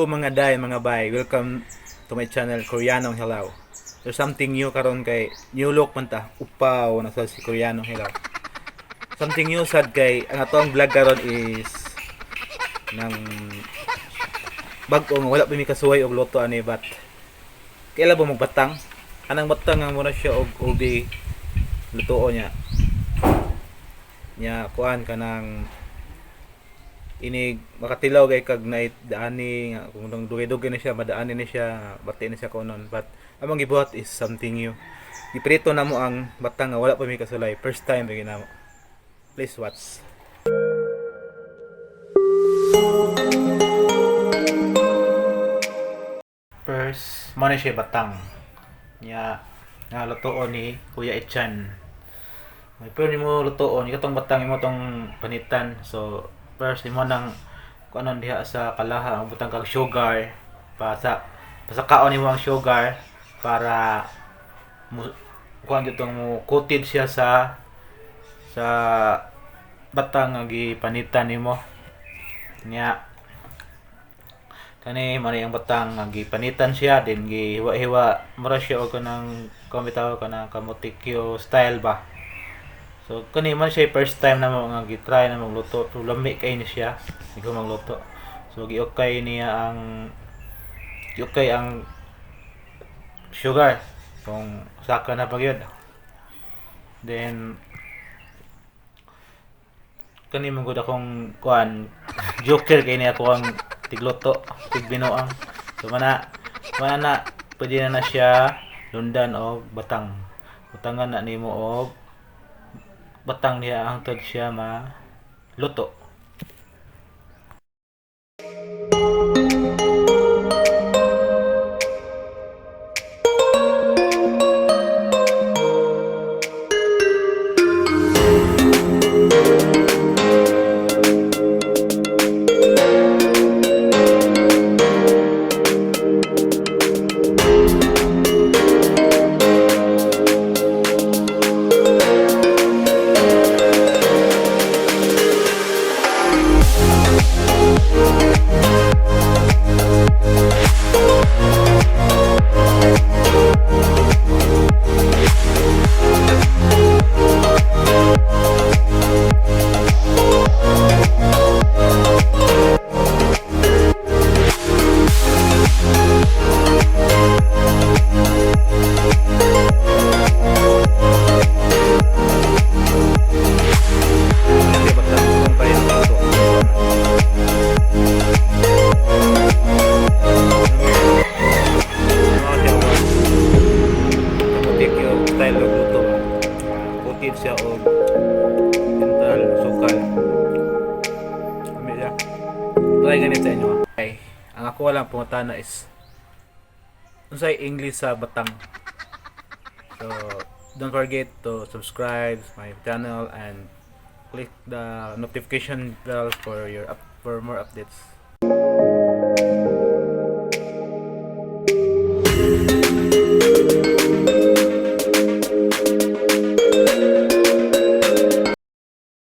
Hello, mga day, mga bay. Welcome to my channel, Koreanong Hilaw. There's something new karon kay new look man ta. Upaw na sa si Koreanong Hilaw. Something new sad kay ang atong vlog karon is nang bag-o nga wala pa mi kasuway og luto ani, but kaila ba magbatang? Anang batang nga mura siya og ubi, lutuon niya. Nya kuan kanang inig makatilaw kay kag night daani nga kung nang dugay-dugay na siya, madaani ni siya, bati ni siya kunon. But among gibuhat is something new. Giprito na mo ang batang nga wala pa mi kasulay, first time gyud namo. Please watch. First, mo na siya batang nya nga lutuon ni Kuya Echan. May pero nimo lutuon katong batang, imo tong panitan. So first, imo nang kung anong diha sa kalaha, ang butang kag sugar, pasa pasakaon nimo ang sugar para mo kuan jud mo coated siya sa batang nga gipanitan nimo. Nya kani mo ang batang nga gipanitan siya, then gihiwa-hiwa, mura siya og kanang kuan bitaw, kanang kamote style ba. So kani man siya first time na mo nga gi-try na magluto, pero lami kay ni siya ikaw magluto. So giukay niya ang giukay ang sugar kung saka na pa gyud. Then kani man gud akong kuan, joker kay ni ako ang tigluto, tigbinuang. So mana na pwede na na siya lundan og batang. Butangan na nimo og batang niya hangtod siya maluto. Kasi batang kung pa rin luto. Ano siya og kamote style og luto. Coated siya og dental sukal. Lami siya. Try ganit sa inyo. Okay. Ang ako lang pangutana is unsay English sa batang? So don't forget to subscribe my channel and click the notification bell for more updates.